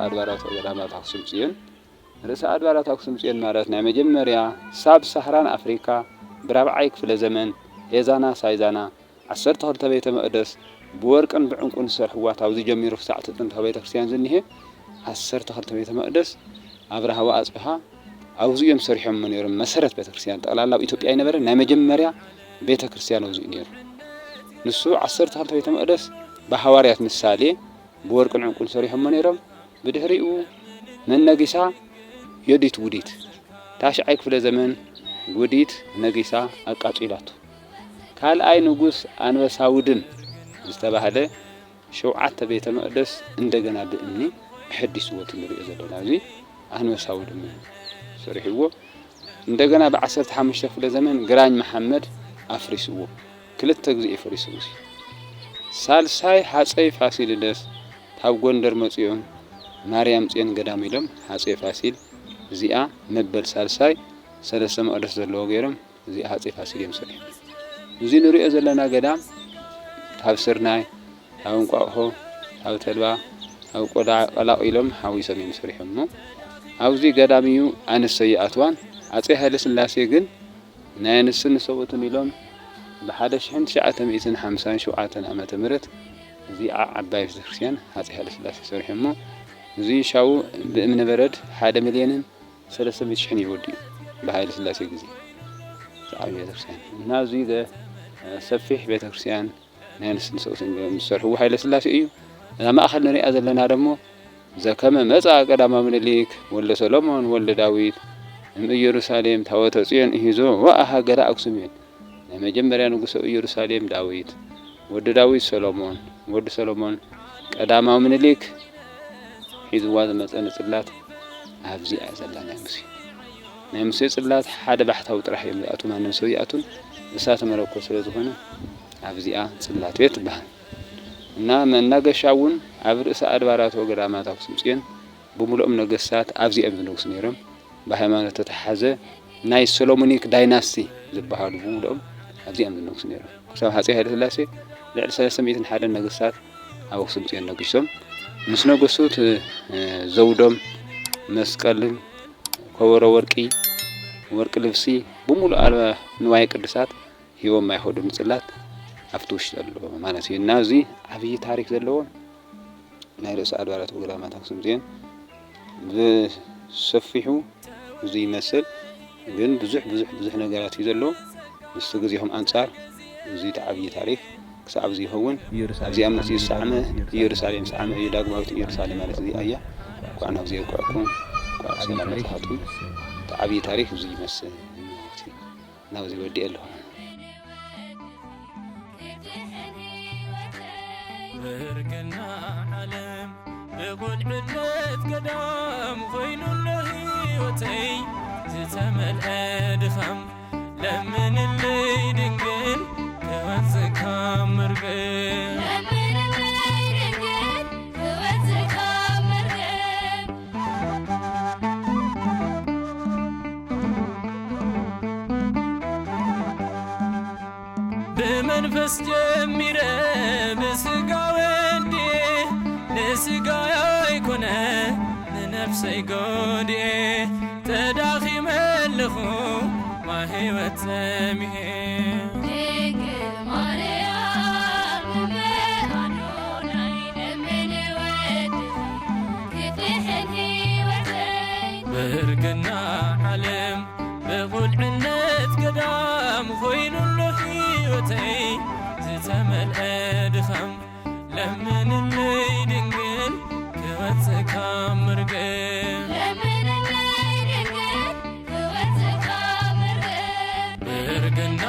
ኣድባራት ወገዳማት ኣክሱም ጽዮን። ርእሰ ኣድባራት ኣክሱም ጽዮን ማለት ናይ መጀመርያ ሳብ ሳህራን ኣፍሪካ ብራብዓይ ክፍለ ዘመን ኤዛና ሳይዛና ዓሰርተ ክልተ ቤተ መቕደስ ብወርቅን ብዕንቁን ዝሰርሕዋ፣ ካብዚ ጀሚሩ ክሳዕ እቲ ጥንታዊ ቤተ ክርስቲያን ዝኒሄ ዓሰርተ ክልተ ቤተ መቕደስ ኣብርሃ ወኣጽብሃ ኣብዚ እዮም ሰሪሖሞ ነይሮም። መሰረት ቤተ ክርስቲያን ጠቕላላ ኣብ ኢትዮጵያ ኣይነበረን። ናይ መጀመርያ ቤተ ክርስቲያን ኣብዚ እዩ ነይሩ። ንሱ ዓሰርተ ክልተ ቤተ መቕደስ ብሃዋርያት ምሳሌ ብወርቅን ዕንቁን ሰሪሖሞ ነይሮም። ብድሕሪኡ መን ነጊሳ? ዮዲት ጉዲት። ታሽዓይ ክፍለ ዘመን ጉዲት ነጊሳ ኣቃጺላቱ። ካልኣይ ንጉስ ኣንበሳውድም ዝተባህለ ሸውዓተ ቤተ መቕደስ እንደገና ብእምኒ ኣሐዲስዎ፣ እቲ ንሪኦ ዘለና እዚ ኣንበሳውድም ሰሪሕዎ። እንደገና ብዓሰርተ ሓሙሽተ ክፍለ ዘመን ግራኝ መሓመድ ኣፍሪስዎ። ክልተ ግዜ እዩ ፈሪሱ። እዚ ሳልሳይ ሃጸይ ፋሲለደስ ካብ ጎንደር መጺኦም ማርያም ጽዮን ገዳም ኢሎም ሃጸይ ፋሲል እዚኣ መበል ሳልሳይ ሰለስተ መቕደስ ዘለዎ ገይሮም እዚኣ ሃጸይ ፋሲል እዮም ሰሪሖም። እዚ ንሪኦ ዘለና ገዳም ካብ ስርናይ፣ ካብ እንቋቑሖ፣ ካብ ተልባ፣ ካብ ቆዳ ቀላቒሎም ሓዊሶም እዮም ሰሪሖም እሞ ኣብዚ ገዳም እዩ ኣንስቲ ይኣትዋን። ሃጸይ ሃይለስላሴ ግን ናይ ኣንስትን ሰብኡትን ኢሎም ብሓደ ሽሕን ትሽዓተ ሚእትን ሓምሳን ሸውዓተን ዓመተ ምህረት እዚኣ ዓባይ ቤተክርስትያን ሃጸይ ሃይለስላሴ ሰሪሖሞ። እዚ ሻው ብእምነ በረድ ሓደ ሚልዮንን ሰለስተ ሚእቲ ሽሕን እዩ ወዲኡ ብሃይለስላሴ ግዜ። ዝዓበየ ቤተክርስትያን እና እዚ ዘ-፣ ሰፊሕ ቤተክርስትያን ናይ ኣንስትን ሰብኡትን ዝሰርሕዎ ሃይለስላሴ እዩ። እዛ ማእኸል ንሪኣ ዘለና ደሞ ዘከመ መጽኣ ቀዳማዊ ምኒልክ ወልደ ሰሎሞን ወልደ ዳዊት እም ኢየሩሳሌም ታቦተ ጽዮን እሂዞ ወኣ ሃገረ ኣክሱም እየን። ናይ መጀመርያ ንጉሰ ኢየሩሳሌም ዳዊት፣ ወዲ ዳዊት ሰሎሞን፣ ወዲ ሰሎሞን ቀዳማዊ ምኒልክ ሒዝዋ ዝመጸ ንጽላት ኣብዚኣ እያ ዘላ ናይ ሙሴ። ናይ ሙሴ ጽላት ሓደ ባሕታዊ ጥራሕ እዮም ዝኣትዉ፣ ማንም ሰብ ይኣቱን እሳተ መለኮት ስለ ዝኾነ ኣብዚኣ ጽላት ቤት ትበሃል። እና መናገሻ እውን ኣብ ርእሰ ኣድባራት ወገዳማት ኣክሱም ጽዮን ብምልኦም ነገስታት ኣብዚኦም ዝነግሱ ነይሮም። ብሃይማኖት ተተሓዘ ናይ ሶሎሞኒክ ዳይናስቲ ዝበሃሉ ብምልኦም ኣብዚኦም ዝነግሱ ነይሮም። ክሳብ ሃፀይ ሃይለስላሴ ልዕሊ ሰለስተ ሚእትን ሓደን ነገስታት ኣብ ኣክሱም ጽዮን ነጊሶም። ምስ ነገሱ እቲ፣ እ፣ ዘውዶም፣ መስቀልን፣ ከበሮ ወርቂ፣ ወርቂ ልብሲ፣ ብምሉእ ኣልባ ንዋየ ቅዱሳት ሂቦም ኣይኸዱን። ጽላት ኣብቲ ውሽጢ ኣሎ ማለት እዩ። እና እዚ ዓብዪ ታሪክ ዘለዎ ናይ ርእሰ ኣድባራት ወገዳማት ኣክሱም ጽዮን ብሰፊሑ እዚ ይመስል። ግን ብዙሕ፣ ብዙሕ፣ ብዙሕ ነገራት እዩ ዘለዎ። ምስቲ ግዜኹም ኣንጻር እዚ እቲ ዓብዪ ታሪክ ክሳብ እዚ ይኸውን። ኢየሩሳሌም ኣብዚኣ መፅኡ ዝሰዓመ ኢየሩሳሌም ሰዓመ እዩ። ዳግማዊት ኢየሩሳሌም ማለት እዚኣ እያ። እንኳዕ ናብዚ የብቅዐኩም፣ እንኳዕ ብሰላም መጻኹም። እቲ ዓብዪ ታሪክ እዚ ይመስል ማለት እዩ። ናብዚ ወዲኤ ኣለኹ። ብርግና ዓለም ብቑልዕነት ገዳም ኮይኑ ኣሎ ህይወተይ፣ ዝተመልአ ድኻም ለምንለይ ድንግል ክወጽእ ካብ መርገም። ለምንለይ ድንግል ክወጽእ ካብ መርገም። ብመንፈስ ጀሚረ ብስጋ ወዲኤ፣ ንስጋይ ኣይኮነ ንነፍሰይ ጎዲኤ፣ ተዳኺመ ኣለኹ ማይ ህይወት ጸሚኤ። ድንግል ማርያም እመ ኣዶናይ ለምኒ ወድኺ ክትድሕን ህይወተይ። ብርግና ዓለም ብቑልዕነት ገዳም ኮይኑሉ ህይወተይ፣ ዝተመልአ ድኻም ለምንለይ ድንግል ክወጽእ ካብ መርገም። ለምንለይ ድንግል ክወጽእ ካብ መርገም። ብርግና